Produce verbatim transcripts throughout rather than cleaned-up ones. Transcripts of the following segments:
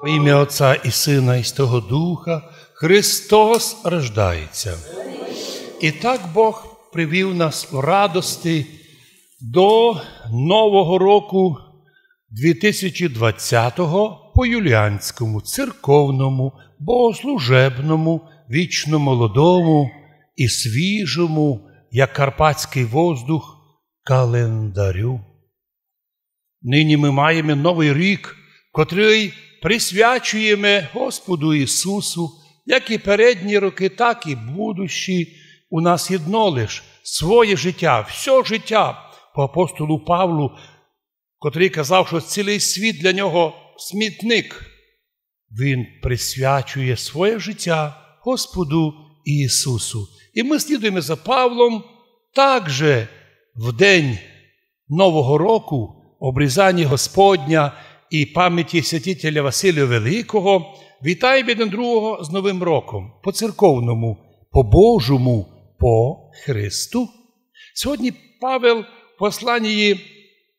Во имя Отца и Сына и Святого Духа. Христос рождається. І так Бог привів нас в радости до Нового року дві тисячі двадцятого по юліанському, церковному, богослужебному, вічно молодому і свіжому, як карпатський воздух, календарю. Нині ми маємо Новий рік, котрий присвячуємо Господу Ісусу, як і передні роки, так і будущі. У нас єдно лиш своє життя, все життя. По апостолу Павлу, котрий казав, що цілий світ для нього смітник, він присвячує своє життя Господу Ісусу. І ми слідуємо за Павлом також в день Нового року, обрізання Господня і пам'яті святителя Василія Великого, вітаємо один другого з Новим роком, по церковному, по Божому, по Христу. Сьогодні Павел в посланні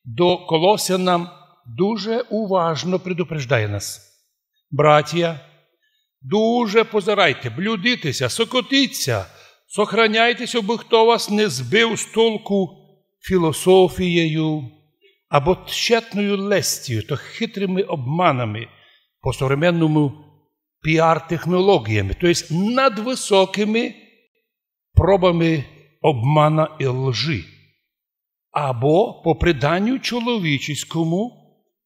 до Колосянам дуже уважно предупреждає нас. Братія, дуже позирайте, блюдите ся, сокотіть ся, сохраняйте ся, абы хто вас не збив з толку філософією або тщетною лестію, то хитрыми обманами, по современному піар-технологіями, то єсть надвысокыми пробами обмана і лжи. Або по преданню чоловічеському,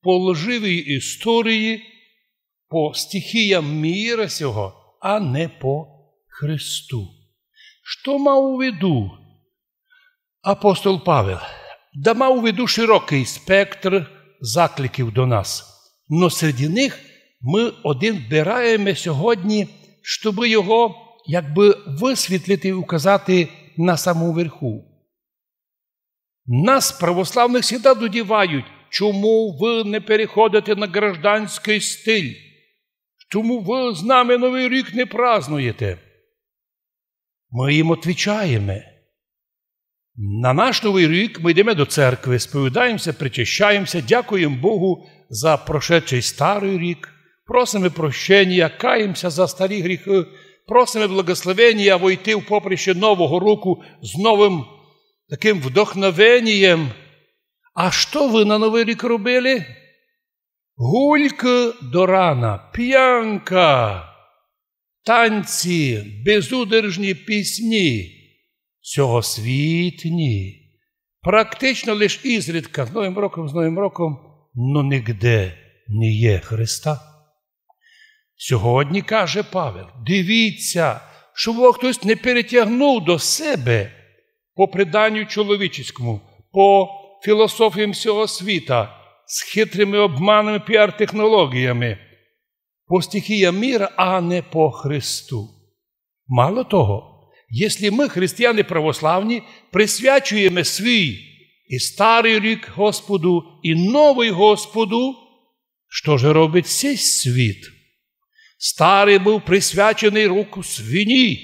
по лживій історії, по стихіям міра сього, а не по Христу. Што мав у виду апостол Павел? Да мав у виду широкый спектр закликів до нас. Но серед них мы один вбираєме сьогодні, щобы його якбы высвітлити і указати на самому верху. Нас, православных, всегда додівають: «Чому вы не переходите на гражданськый стиль? Чому вы з нами Новый рік не празднуєте?» Мы їм отвічаєме: на наш Новый рік мы йдеме до церкви, сповідаєме ся, причащаєме ся, дякуєме Богу за прошедшый старый рік, просиме прощенія, каєме ся за старі гріхы, просиме благословенія войти в поприще Нового року з новым такым вдохновенієм. А што вы на Новый рік робили? Гулькы до рана, п'янка, танці, безудержні пісні, сьогосвітні. Практично лиш изрідка, з Новым роком, з Новым роком, но нигде не є Христа. Сьогодні, каже Павел, дивіться, щоб вас хтось не перетягнув до себе по преданню чоловічеському, по філософіям сього світа, з хитрыми обманами, піар-технологіями, по стихіям міра, а не по Христу. Мало того, єсли мы, християни православні, присвячуєме свій і старый рік Господу, і новый Господу, што же робить сей світ? Старый быв присвяченый року свині,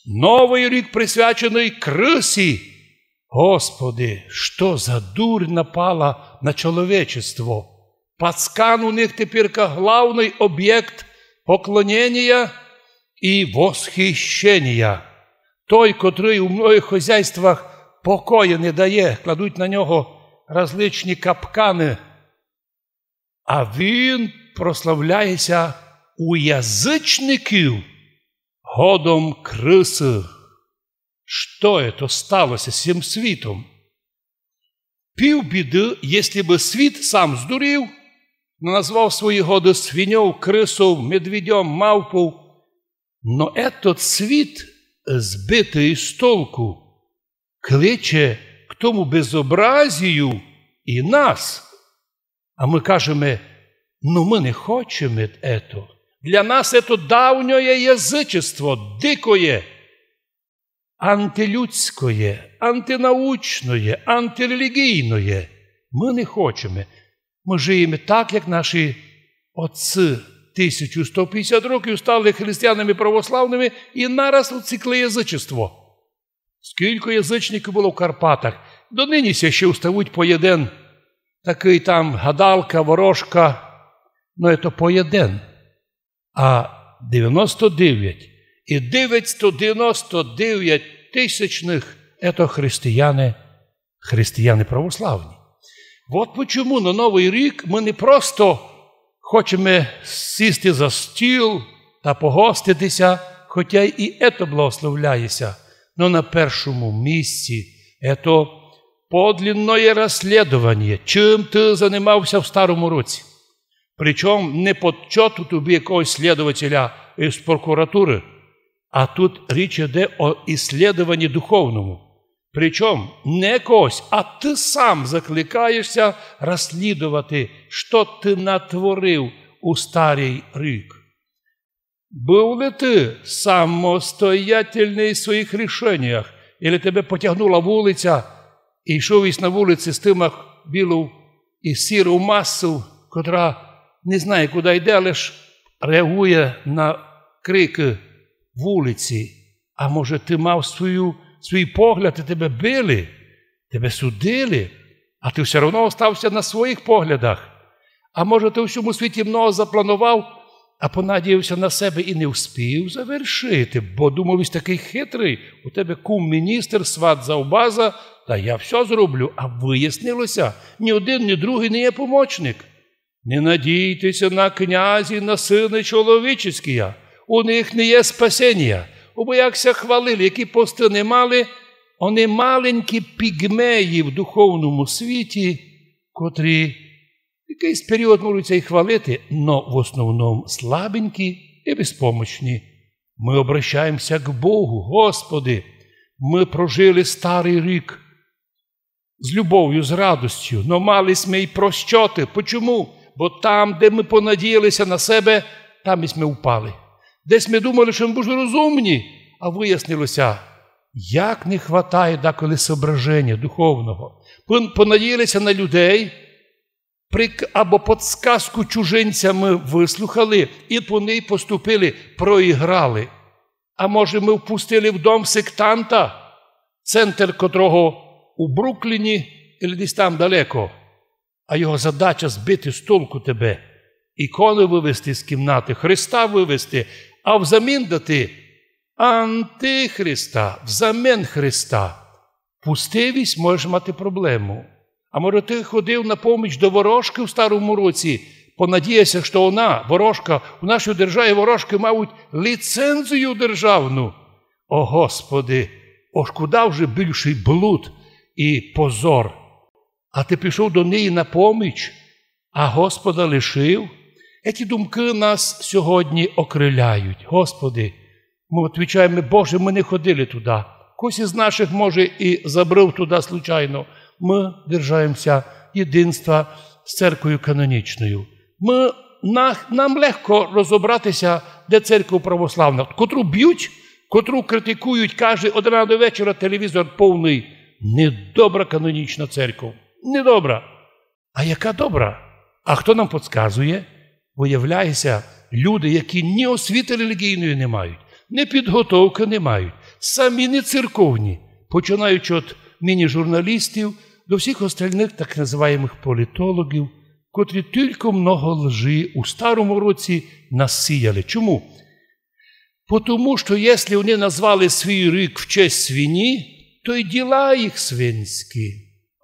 новый рік присвяченый крысі. Господи, што за дурь напала на чоловічество? Пацкан у них теперка главный обєкт поклоненія і восхищенія. Той, котрый у многых хозяйствах покоя не дає, кладуть на нього различні капканы. А він прославляє ся у язычників годом крысы. Што ето стало ся з сим світом? Пів біды, єсли бы світ сам здурів, назвав свої годы свиньов, крысов, медведьом, мавпов. Но етот світ, збитый з толку, кличе к тому безобразію і нас. А мы кажеме: «Но мы не хочеме ето. Для нас ето давньоє язычество, дикоє, антилюдськоє, антинаучноє, антирелігійноє. Мы не хочеме. Мы жиєме так, як наші отцы тисячу сто пятдесят років стали християнами православными і нараз уцікли язычество». Скілько язычників было в Карпатах. Донині ся ще уставуть по єден такый там гадалка, ворожка, Но то по єден. А девяносто девять и девятьсто девяносто девять тисячных — это христиане, христиане православні. Вот почему на Новый рік мы не просто хочеме сісти за стіл та погостити ся, хотя и это благословляє ся, но на першому місці это подлинноє розслідованя, чим ты занимав ся в старому році. Причому не по чоту тобі якогось слідователя из прокуратуры, а тут річ іде о ісслідовані духовному. Причому не когось, а ты сам закликаєш ся розслідовати, што ты натворив у старый рік. Быв ли ты самостоятельный в своїх рішеннях, или тебе потягнула вулиця, и йшов ись на вулиці з тыма білов и сіров масов, котра не знає, куды йде, лиш реагує на крикы вулиці. А може, ты мав свою, свій погляд, и тебе били, тебе судили, а ты всьо равно остався на своїх поглядах. А може, ты у сьому світі много запланував, а понадіяв ся на себе и не вспів завершити, бо думав ись такый хитрый, у тебе кум міністер, сват завбаза, та я всьо зроблю, а выяснило ся, ні один, ні другый не є помочник. Не надійте ся на князі, на сыны чоловіческія, у них не є спасенія. Бо як ся хвалили, які посты не мали, они маленькі піґмеї в духовному світі, котрі якыйсь період можуть ся и хвалити, но в основному слабенькі и безпомочні. Мы обращаємося к Богу: Господи, мы прожили старый рік з любовю, з радостю, но мали сьме и просчоты. Почому? Бо там, де мы понадіяли ся на себе, там и сьме упали. Десь мы думали, што мы дуже розумні, а выяснило ся, як не хватає деколи соображеня духовного. Пон-, понадіяли ся на людей, прик-, або подсказку чужинця мы выслухали и по ній поступили, проіграли. А може, мы впустили в дом сектанта, центр котрого у Брукліні или десь там далеко, а його задача збити з толку тебе, іконы вывести з кімнаты, Христа вывести, а взамін дати антихриста, взамін Христа. Пустивість, можеш мати проблему. А може, ты ходив на поміч до ворожкы в старому році, понадіяв ся, што она, ворожка, у нашій державі ворожкы мають ліцензію державну. О, Господи, ож куда вже більшый блуд и позор. А ты пішов до неї на поміч, а Господа лишив. Еті думкы нас сьогодні окриляють. Господи, мы отвічаєме: Боже, мы не ходили туда. Хтось из наших, може, и забрыв туда случайно. Мы держаємося єдинства з церквою канонічною. Мы, на-, нам легко розобрати ся, де церква православна, котру бють, котру критикують каждый од рана до вечора, телевізор повный. Недобра канонічна церква. Недобра. А яка добра? А хто нам подсказує? Виявляє ся, люди, які ні освіты релігійної не мають, ні підготовкы не мають, самі не церковні, починаючи од міні-журналістів до всіх остальных так называємых політологів, котрі тілько много лжи у старому році насіяли. Чому? Потому што якщо они назвали свій рік в честь свині, то й діла їх свинські.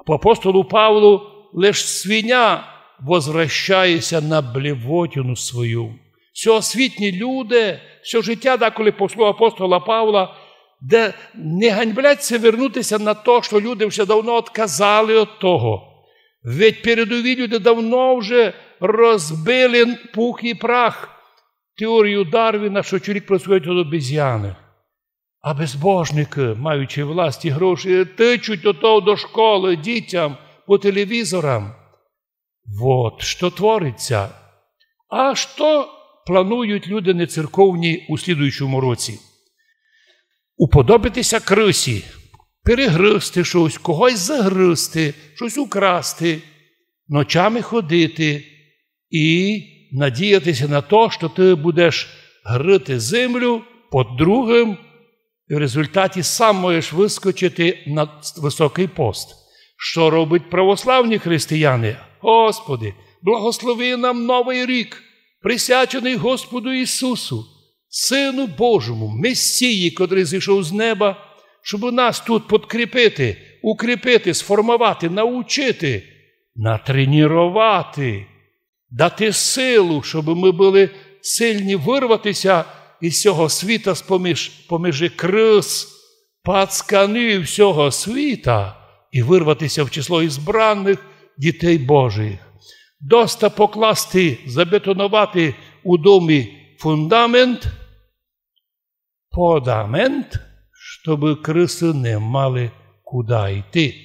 По апостолу Павлу лиш свиня возвращає ся на блевотину свою. Сьогосвітні люди, всьо життя деколи, по слову апостола Павла, де не ганьблять ся вернути ся на то, што люди вже давно отказали од того. Ведь передові люди давно вже розбили пух и прах теорію Дарвіна, што чоловік происходить од обезьяны. А безбожникы, маючи власть и гроші, тычуть ото до школы дітям по телевізорам. Вот што творить ся. А што планують люди нецерковні у слідуючому році? Уподобити ся крысі, перегрызти штось, когось загрызти, штось украсти, ночами ходити и надіяти ся на то, што ты будеш грыти землю под другым, и в результаті сам можеш выскочити на высокый пост. Што робить православні християни? Господи, благослови нам Новый рік! присвяченый Господу Ісусу, Сину Божому, Месії, котрый зійшов з неба, щоб нас тут подкріпити, укріпити, сформовати, научити, натреніровати, дати силу, щоб мы были сильні вырвати ся із сього світа, з поміж, поміж крыс, пацканів сього світа і вырвати ся в число избраных дітей Божих. Доста покласти, забетоновати у домі фундамент, подамент, щоб крысы не мали куда йти.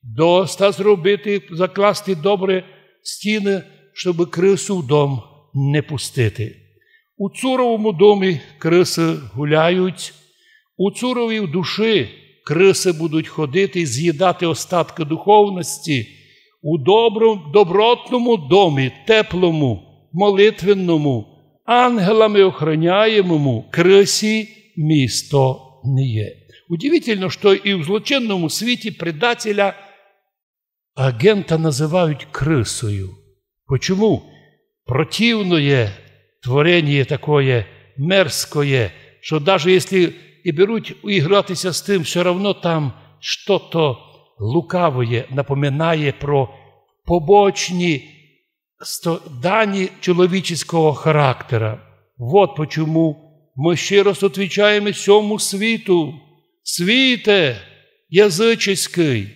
Доста зробити, закласти добре стіны, щоб крысу в дом не пустити. У цуровому домі крысы гуляють, у цуровій душі крысы будуть ходити і з'їдати остаткы духовности. У доброму, добротному домі, теплому, молитвенному, ангелами охраняємому, крысі місто не є. Удивительно, што і в злочинному світі предателя агента называють крысою. Почему? Противноє твореніє такоє мерзкоє, што даже если і беруть уіграти ся з тым, всьо равно там што-то лукавоє, напоминає про побочні сто-, дані чоловіческого характера. Вот почему мы ще раз отвічаєме сьому світу: світе язычеськый,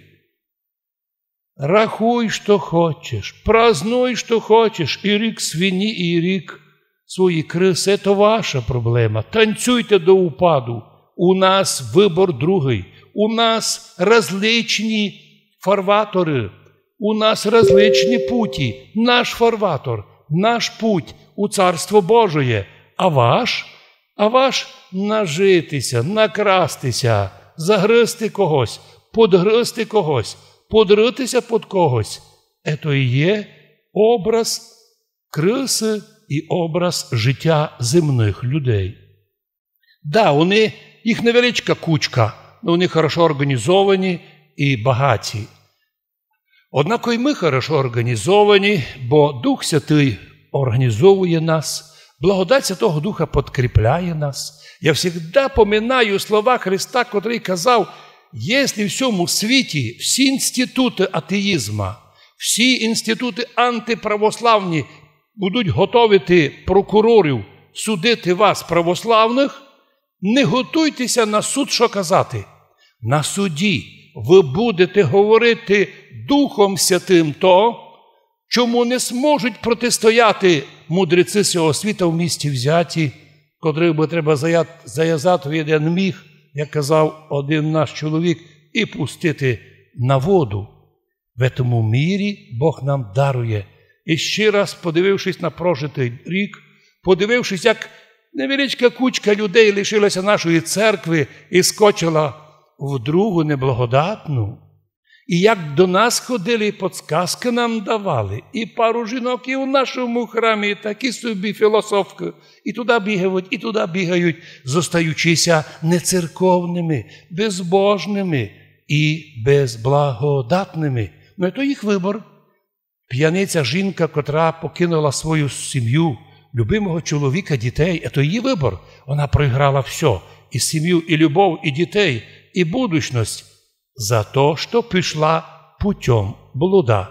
рахуй, што хочеш, празнуй, што хочеш, і рік свині, і рік свої крысы, то ваша проблема. Танцюйте до упаду. У нас выбор другый. У нас различні фарваторы. У нас различні путі. Наш фарватор, наш путь у Царство Божоє. А ваш? А ваш нажити ся, накрасти ся, загрызти когось, подгрызти когось, подрыти ся под когось. Ето і є образ крысы і образ життя земных людей. Да, они, їх невеличка кучка, но они хорошо організовані і багаті. Однако і мы хорошо організовані, бо Дух Святый організовує нас, благодать Святого Духа подкріпляє нас. Я всегда поминаю слова Христа, котрый казав: «Если в сьому світі всі інституты атеїзма, всі інституты антиправославні будуть готовити прокурорів судити вас, православных, не готуйте ся на суд, што казати. На суді вы будете говорити Духом Святым то, чому не зможуть протистояти мудреці сього світа в місті взяті, котрых бы треба зая-, завязати в єден міх, як казав один наш чоловік, і пустити на воду». В этому мірі Бог нам дарує. І ще раз, подивившись на прожитый рік, подивившись, як невеличка кучка людей лишила ся нашої церкви і скочила в другу неблагодатну, і як до нас ходили, і подсказкы нам давали, і пару жінок і у нашому храмі, і такі собі філософкы, і туды бігають, і туды бігають, зостаючи ся нецерковными, безбожными і безблагодатными. Но, то їх выбор. Пияниця жінка, котра покинула свою сім'ю, любимого чоловіка, дітей, то її выбор. Она проіграла всьо: і сім'ю, і любов, і дітей, і будущность. За то, што пішла путём блуда.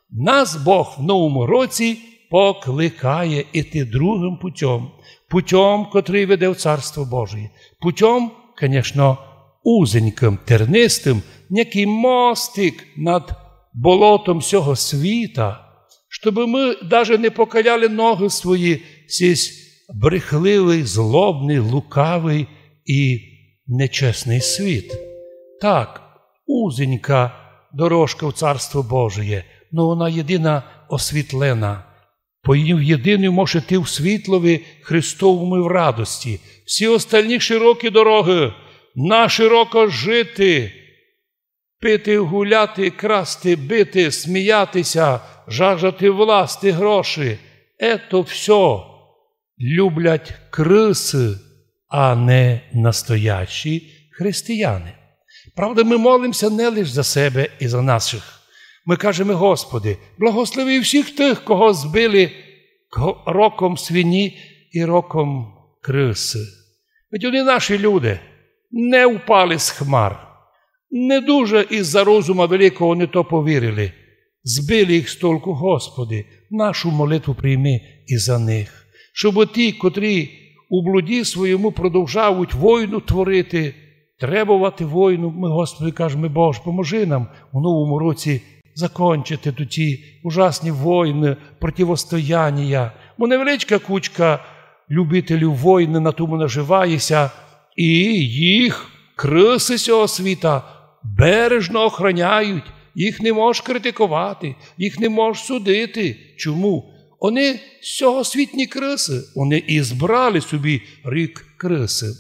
Нас Бог в новому році покликає іти другым путём. Путём, котрый веде в Царство Божоє. Путём, конечно, узенькым, тернистым, некий мостик над болотом сього світа, щоб мы даже не покаляли ногы свої сись брехливый, злобный, лукавый і нечесный світ. Так, узенька дорожка в Царство Божоє, но она єдина освітлена. По ній єдиній може йти в світлови Христовому і в радости. Всі остальні широкі дорогы, нашироко жити, пити, гуляти, красти, бити, сміяти ся, жаждати власти, гроші. Ето всьо люблять крысы, а не настоящі християни. Правда, мы молимся не лиш за себе і за наших. Мы кажеме: «Господи, благослови всіх тых, кого збили ко-, роком свині і роком крысы. Ведь они наші люди, не впали з хмар, не дуже из-за розума великого они то повірили. Збили їх з толку, Господи, нашу молитву прийми і за них. Щоб ті, котрі у блуді своєму продовжавуть войну творити, требовати войну, мы, Господи, кажеме: Боже, поможи нам у новому році закончити туті ужасні войны, противостояння. Бо невеличка кучка любителів войны на тому наживає ся, і їх крысы сього світа бережно охраняють, їх не можеш критиковати, їх не можеш судити. Чому? Они сьогосвітні крысы, они і збрали собі рік крысы.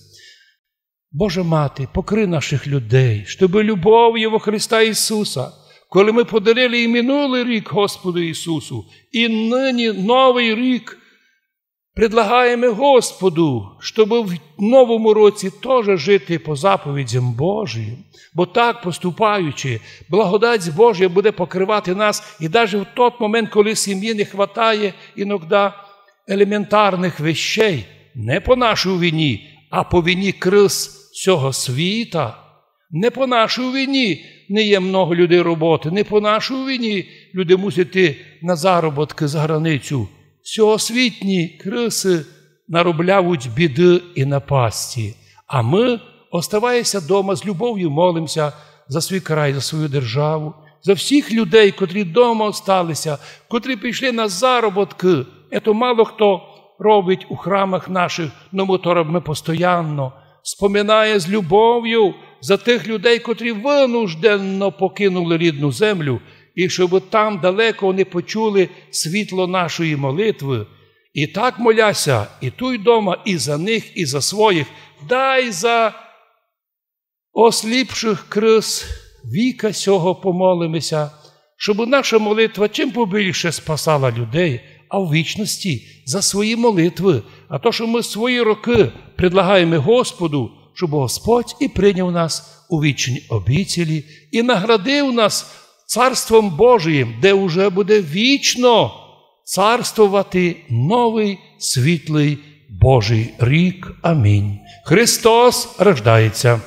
Божа Мати, покри наших людей, щоб любов'ю во Христа Ісуса, коли мы подарили і минулый рік Господу Ісусу, і нині новый рік, предлагаєме Господу, щоб в новому році тоже жити по заповідям Божим, бо так поступаючи, благодать Божа буде покривати нас і даже в тот момент, коли сім'ї не хватає іноді елементарных вещей, не по нашій вині, а по вині крыс сього світа. Не по нашій вині не є много людей роботы, не по нашій вині люди мусять йти на заробіткы за границю. Сьогосвітні крысы нароблявуть біды і напасті. А мы, оставаяся дома, з любов'ю молимся за свій край, за свою державу, за всіх людей, котрі дома осталися, котрі пішли на заробіткы. Ето мало хто робить у храмах наших, но мы то робиме постоянно. Споминає з любов'ю за тых людей, котрі вынужденно покинули рідну землю, і щоб там далеко они почули світло нашої молитвы. І так моляся, і туй дома, і за них, і за своїх. Дай за осліпших крыс віка сього помолимеся, щоб наша молитва чим побільше спасала людей, а в вічності за свої молитвы. А то, што мы свої рокы предлагаєме Господу, щоб Господь і прийняв нас у вічні обітелі і наградив нас Царством Божиїм, де уже буде вічно царствовати новый світлый Божий рік. Амінь. Христос рождається.